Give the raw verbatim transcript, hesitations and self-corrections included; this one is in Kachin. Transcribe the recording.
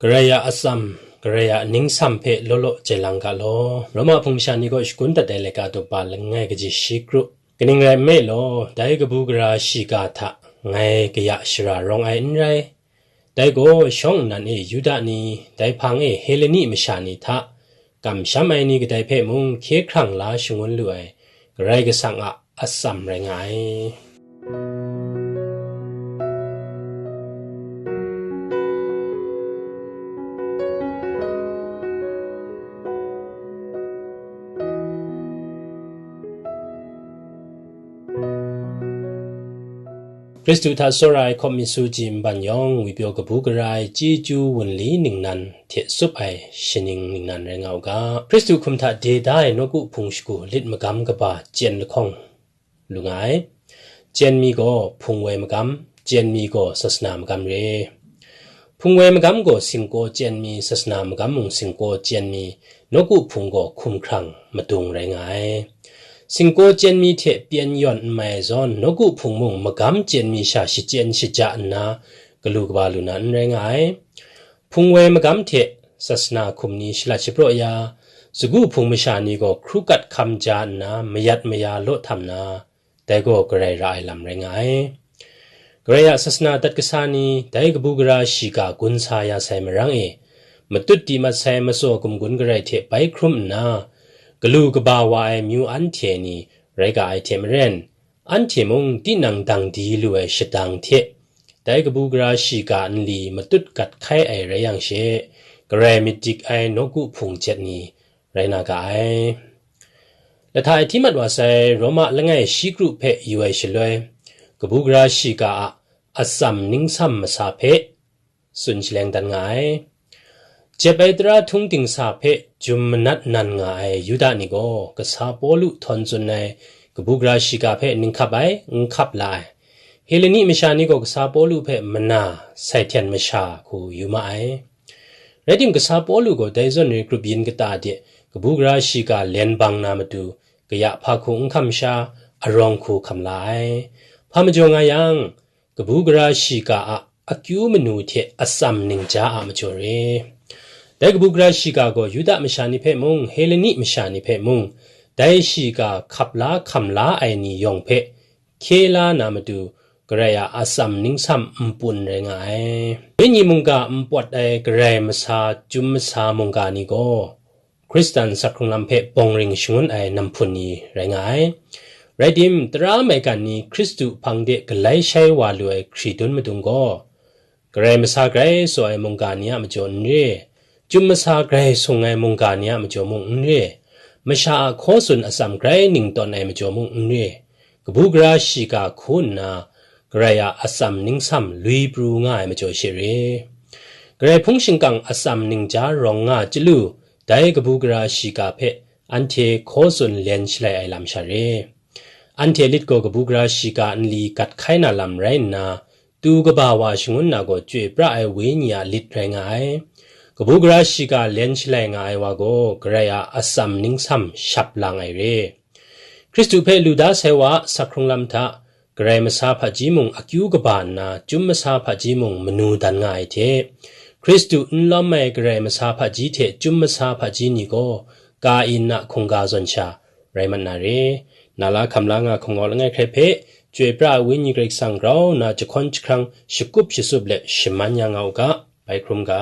Karai a atsam, Karai a ningsam hpe law law chye lang ga law. Roma hpung masha ni kaw shagun dat ai laika daw pa langai kaji shi kru. Kaning rai nme law, dai kabu gara shiga hta ngai kaya shara rawng ai n rai. Dai gaw shawng nnan e Yuda ni, dai hpang e Heleni masha ni hta, kamsham ai ni kadai hpe mung hkye hkrang la shangun lu ai Karai Kasang a atsam rai nga ai. Hkristu hta tsawra ai hkawm mi su ji nban yawng, ngwi pyaw kabu gara ai chyeju wunli ningnan hte tsup ai shaning ningnan rai nga u ga. Hkristu hkum hta de da ai nawku hpung shagu lit magam kaba chyen lahkawng lu nga ai. Chyen mi gaw hpung woi magam, chyen mi gaw sasana magam re. Hpung woi magam gaw singkaw chyen mi, sasana magam mung singkaw chyen mi, nawku hpung gaw hkumhkrang madung rai nga ai. Singkaw chyen mi hte pyen yawn n mai ai zawn, nawku hpung mung magam chyen mi sha shachyen shaja nna, galu kaba lu na n rai nga ai. Hpung woi magam hte sasana hkum ni shalat shapraw ya, sagu hpung masha ni gaw hkru kat hkam ja nna, mayat maya law htam na, dai gaw Karai ra ai lam rai nga ai. Karai a sasana dat kasa ni, dai kabu gara shiga gun sa ya sai marang e, matut di mat sai matsaw gumgun garai hte bai hkrum nna, galu kaba wa ai myu anhte ni rai ga ai hte maren, anhte mung tinang dang di lu ai shadang hte, dai kabu gara shiga nli matut gat hkai ai rai yang she, Karai myit dik ai nawku hpung jet ni rai na ga ai. Lahta e hti mat wa sai Roma langai shi kru hpe yu ai shaloi, kabu gara shiga a atsam ningsam masa hpe tsun shaleng dan nga ai. Jep ai tara htung dingsa hpe jum manat nan nga ai Yuda ni gaw, kasa Pawlu htawn tsun ai kabu gara shiga hpe ninghkap ai, n hkap la ai. Heleni masha ni gaw kasa Pawlu hpe mana, sai hten masha hku yu ma ai. Rai tim, kasa Pawlu gaw dai zawn re grup yin kata de kabu gara shiga len bang na matu, kaya hpa hku n hkam sha, arawng hku hkam la ai. Hpa majaw nga yang, kabu gara shiga a akyu manu hte atsam ningja a majaw re. Dai kabu gara shiga gaw Yuda masha ni hpe mung, Heleni masha ni hpe mung, dai shiga hkap la hkam la ai ni yawng hpe hkye la na matu, Karai a atsam ningsam npun rai nga ai. Wenyi mungga npawt ai Karai masa, Chyum masa mungga ni gaw, Hkristan sak hkrung lam hpe bawng ring shangun ai namhpun ni rai nga ai. Rai tim, tara maigan ni Hkristu hpang de galai shai wa lu ai hkri dun madung gaw, Karai masa grai tsaw ai mungga ni a majaw n re, Chyum masa grai sung ai mungga ni a majaw mung n re, masha a hkaw tsun atsam grai ningtawn ai majaw mung n re, kabu gara shiga hku nna, Karai a atsam ningsam lui pru nga ai majaw she re. Karai hpung shingkang atsam ningja rawng nga chyalu, dai kabu gara shiga hpe anhte hkaw tsun len shalai ai lam sha re. Anhte lit gaw kabu gara shiga nli gat hkai na lam rai nna, tu kaba wa shangun na gaw chyoi pra ai wenyi a lit rai nga ai. Kabu gara shiga len shalai nga ai wa gaw, Karai a atsam ningsam shap lang ai re. Hkristu hpe lu da sai wa a sak hkrung lam hta, Karai masa hpaji mung akyu kaba nna, Chyum masa hpaji mung manu dan nga ai hte, Hkristu n lawm ai Karai masa hpaji hte Chyum masa hpaji ni gaw, Kain a hkungga zawn sha rai mat na re. Na la hkam la nga hkum ngau langai hkrai hpe, chyoi pra ai Wenyi Karai Kasang grau nna jahkawn jahkrang, shakut shasup let shaman ya nga u ga, bai hkrum ga.